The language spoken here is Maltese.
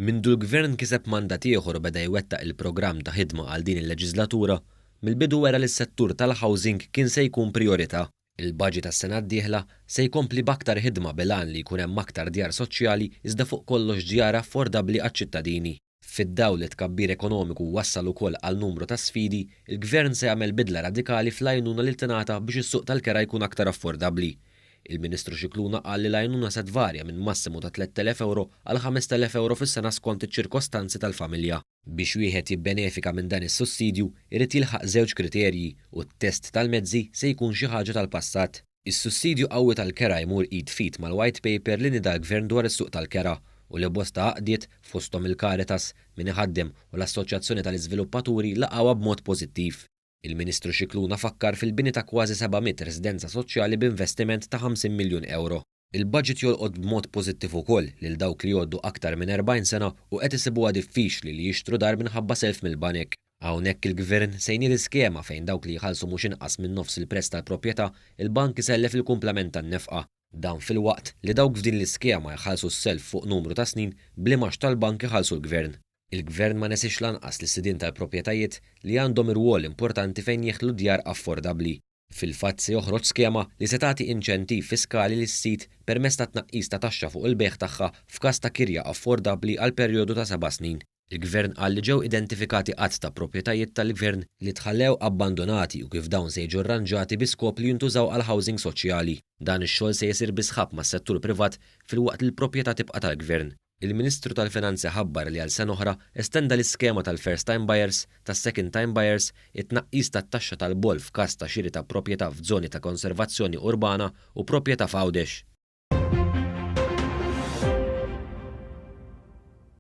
Mindu l-Gvern kiseb mandat ieħor u beda jwettaq il-programm ta' ħidma għal din il-leġiżlatura, mill-bidu wera li s-settur tal-housing kien se jkun prijorità. Il-budget għas-sena d-dieħla se jkompli b'aktar ħidma bil-għan li jkun hemm aktar djar soċjali iżda fuq kollox djar affordabbli għaċ-ċittadini. Fid-dawl li t-tkabbir ekonomiku wassal ukoll għal numru ta' sfidi, il-Gvern se jagħmel bidla radikali fl-għajnuna li tingħata biex is-suq tal-kera jkun aktar affordabbli. Il-Ministru Scicluna qal li l-għajnuna se tvarja minn massimu ta' 3,000 ewro għal 5,000 ewro fis-sena skont iċ-ċirkostanzi tal-familja. Biex wieħed jibbenefika minn dan is-sussidju irid jilħaq żewġ kriterji u t-test tal-mezzi se jkun xi ħaġa tal-passat. Is-sussidju qawwi tal-kera jmur id f'id mal-White Paper li nieda l-Gvern dwar is-suq tal-kera u li bosta għaqdiet, fosthom il-Caritas, min iħaddem u l-Assoċjazzjoni tal-Iżviluppaturi laqgħuha b'mod pożittiv. Il-Ministru Scicluna fakkar fil-bini ta' kważi 700 residenza soċjali b'investiment ta' 50 miljun ewro. Il-budget jolqot b'mod pożittiv ukoll lil dawk li jgħoddu aktar minn 40 sena u qed isibuha diffiċli li jixtru dar minħabba self mill-banek. Hawnhekk il-Gvern se jniedi skema fejn dawk li jħallsu mhux inqas minn nofs il-prezz tal-proprjetà, il-bank isellef il-kumplament tan-nefqa. Dan filwaqt li dawk f'din l-iskema jħallsu s-self fuq numru ta' snin bl-imgħax tal-bank iħallsu l-Gvern. Il-Gvern ma nesiex lanqas lis-sidien tal-proprjetajiet li għandhom irwol importanti fejn jidħlu djar affordabbli. Fil-fatt se joħroġ skema li se tagħti inċentiv fiskali lis-sid permezz ta' tnaqqis ta' taxxa fuq il-bejgħ tagħha f'każ ta' kirja affordabbli għal perjodu ta' seba' snin. Il-Gvern qal li ġew identifikati għadd ta' proprjetajiet tal-Gvern li tħallew abbandunati u kif dawn se jiġu rranġati bi skop li jintużaw għal housing soċjali. Dan ix-xogħol se jsir bi sħab mas-settur privat filwaqt li l-proprjetà tibqa' tal-Gvern. Il-Ministru tal-Finanzi ħabbar li għal sena oħra estenda l-iskema tal-first time buyers, tas-second time buyers, it-tnaqqis tat-taxxa tal-boll f'każ ta' xiri ta' proprjetà f'żoni ta' konservazzjoni urbana u proprjetà f'Għawdex.